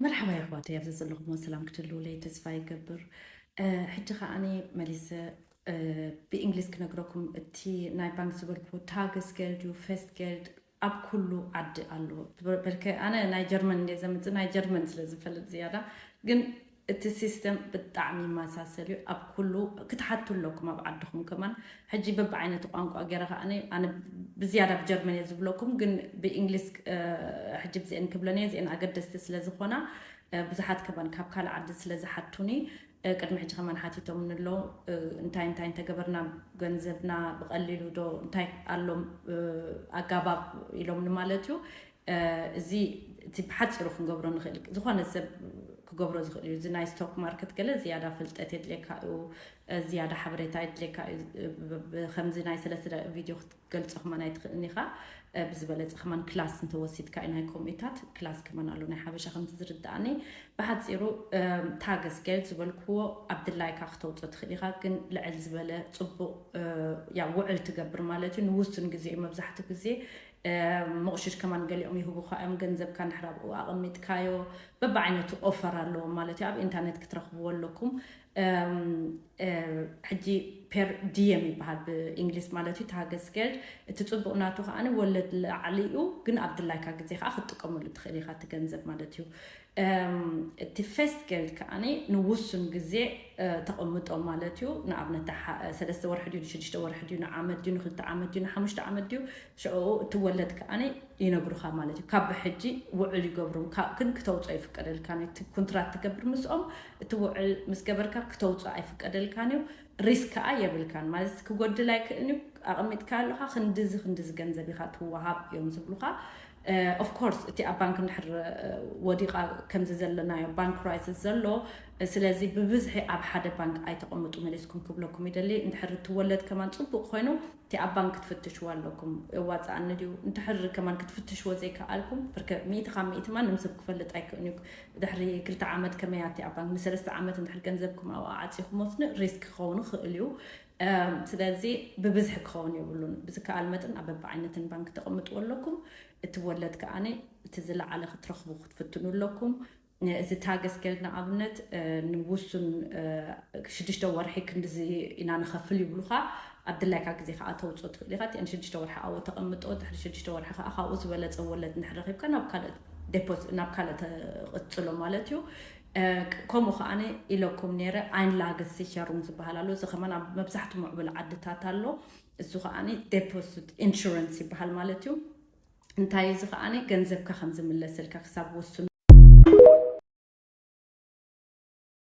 መርሓባ የሕዋተይ፣ ኣብዚ ዘለኹሞ ሰላም ክትህልውለይ ተስፋ ይገብር። ሕጂ ከዓኒ መሊሰ ብእንግሊዝ ክነግረኩም። እቲ ናይ ባንክ ዝበልክዎ ታገስጌልድ እዩ፣ ፌስትጌልድ ኣብ ኩሉ ዓዲ ኣሎ። በልከ ኣነ ናይ ጀርመን እንደ ዘምፅእ ናይ ጀርመን ስለ ዝፈልጥ ዝያዳ፣ ግን እቲ ሲስተም ብጣዕሚ ይመሳሰል እዩ። ኣብ ኩሉ ክትሓቱ ኣለኩም፣ ኣብ ዓድኹም ከማን። ሕጂ በብዓይነቱ ቋንቋ ገይረ ከዓኒ ኣነ ብዝያዳ ብጀርመን እየ ዝብለኩም፣ ግን ብእንግሊዝ ሕጂ ብዚአን ክብለን እየ። እዚአን ኣገደስቲ ስለ ዝኾና ብዙሓት ከማን ካብ ካልእ ዓዲ ስለ ዝሓቱኒ፣ ቅድሚ ሕጂ ከማን ሓቲቶም ንለው፣ እንታይ እንታይ እንተገበርና ገንዘብና ብቐሊሉ ዶ እንታይ ኣሎም ኣጋባብ ኢሎምኒ ማለት እዩ። እዚ እቲ ብሓፂሩ ክንገብሮ ንኽእል፣ ዝኾነ ሰብ ክገብሮ ዝኽእል እዩ። እዚ ናይ ስቶክ ማርኬት ገለ ዝያዳ ፍልጠት የድልየካ እዩ፣ ዝያዳ ሓበሬታ የድልየካ እዩ። ከምዚ ናይ ሰለስተ ቪድዮ ክትገልፆ ከማን ኣይትኽእልን ኢኻ። ብዝበለፀ ከማን ክላስ እንተወሲድካ እዩ ናይ ኮሚታት ክላስ ከማን ኣሎ ናይ ሓበሻ ከምቲ ዝርዳእኒ። ብሓፂሩ ታገስጌልድ ዝበልክዎ ኣብ ድላይካ ክተውፅኦ ትኽእል ኢኻ፣ ግን ልዕል ዝበለ ፅቡቕ ያ ውዕል ትገብር ማለት እዩ። ንውሱን ግዜ እዩ መብዛሕትኡ ግዜ። ምቕሽሽ ከማን ገሊኦም ይህቡኻ እዮም፣ ገንዘብካ እንድሕር ኣብኡ ኣቐሚጥካዮ። በብዓይነቱ ኦፈር ኣለዎም ማለት እዩ። ኣብ ኢንተርኔት ክትረኽብዎ ኣለኩም። ሕጂ ፔር ዲየም ይበሃል ብእንግሊዝ ማለት እዩ። ታገስጌልድ እቲ ፅቡቕ ናቱ ከዓኒ ወለድ ላዕሊ እዩ፣ ግን ኣብ ድላይካ ግዜ ከዓ ክትጥቀመሉ ትኽእል ኢኻ እቲ ገንዘብ ማለት እዩ። እቲ ፌስትጌልድ ከዓኒ ንውሱን ግዜ ተቐምጦ ማለት እዩ። ንኣብነት ሰለስተ ወርሒ ድዩ፣ ንሽዱሽተ ወርሒ ድዩ፣ ንዓመት ድዩ፣ ንክልተ ዓመት ድዩ፣ ንሓሙሽተ ዓመት ድዩ፣ ሽዑ እቲ ወለድ ከዓኒ ይነግሩኻ ማለት እዩ። ካብ ብሕጂ ውዕል ይገብሩ፣ ግን ክተውፅኦ ይፍቀደልካን እዩ። እቲ ኩንትራት ትገብር ምስኦም፣ እቲ ውዕል ምስ ገበርካ ክተውፅኦ ኣይፍቀደልካን እዩ። ሪስክ ከዓ የብልካን ማለት ክጎድል ኣይክእልን እዩ። ኣቐሚጥካ ኣለኻ ክንድዚ ክንድዚ ገንዘብ ኢኻ ትወሃብ እዮም ዝብሉኻ። ኦፍኮርስ እቲ ኣብ ባንክ እንድሕር ወዲቓ ከምዚ ዘለናዮ ባንክ ክራይሲስ ዘሎ፣ ስለዚ ብብዝሒ ኣብ ሓደ ባንክ ኣይተቐምጡ መሊስኩም ክብለኩም ይደሊ። እንድሕር እቲ ወለድ ከማን ፅቡቕ ኮይኑ እቲ ኣብ ባንክ ክትፍትሽዎ ኣለኩም። የዋፅኣኒ ድዩ? እንድሕር ከማን ክትፍትሽዎ ዘይከኣልኩም፣ ብርከ ሚእቲ ካብ ሚእቲ ማንም ሰብ ክፈልጥ ኣይክእልን እዩ። ድሕሪ ክልተ ዓመት ከመይ ኣቲ ኣብ ባንክ ንሰለስተ ዓመት እንድሕር ገንዘብኩም ኣብኡ ዓፂኹም ወስኒ ሪስክ ክኸውን ይኽእል እዩ። ስለዚ ብብዝሒ ክኸውን የብሉን። ብዝከኣል መጠን ኣብ በብዓይነትን ባንክ ተቐምጥዎ ኣለኩም። እቲ ወለድ ከዓኒ እቲ ዝለዓለ ክትረኽቡ ክትፍትኑ ኣለኩም። እዚ ታገስጌልድ ንኣብነት ንውሱን ሽዱሽተ ወርሒ ክንድዚ ኢና ንኸፍል ይብሉኻ። ኣብ ድላይካ ግዜ ከዓ ተውፅኦ ትኽእል ኢኻ። እቲአን ሽዱሽተ ወርሒ ኣብኡ ተቐምጦ፣ ድሕሪ ሽዱሽተ ወርሒ ከዓ ካብኡ ዝበለፀ ወለድ እንድሕር ረኺብካ ናብ ካልእ ዴፖዝ ናብ ካልእ ተቕፅሎ ማለት እዩ። ከምኡ ከዓኒ ኢለኩም ነይረ ኣይንላገስ ሲቸሩም ዝበሃል ኣሎ። እዚ ከማን ኣብ መብዛሕትኡ ምዕቡል ዓድታት ኣሎ። እሱ ከዓኒ ዴፖዚት ኢንሹረንስ ይበሃል ማለት እዩ። እንታይ እዚ ከዓኒ ገንዘብካ ከም ዝምለስልካ ክሳብ ውሱን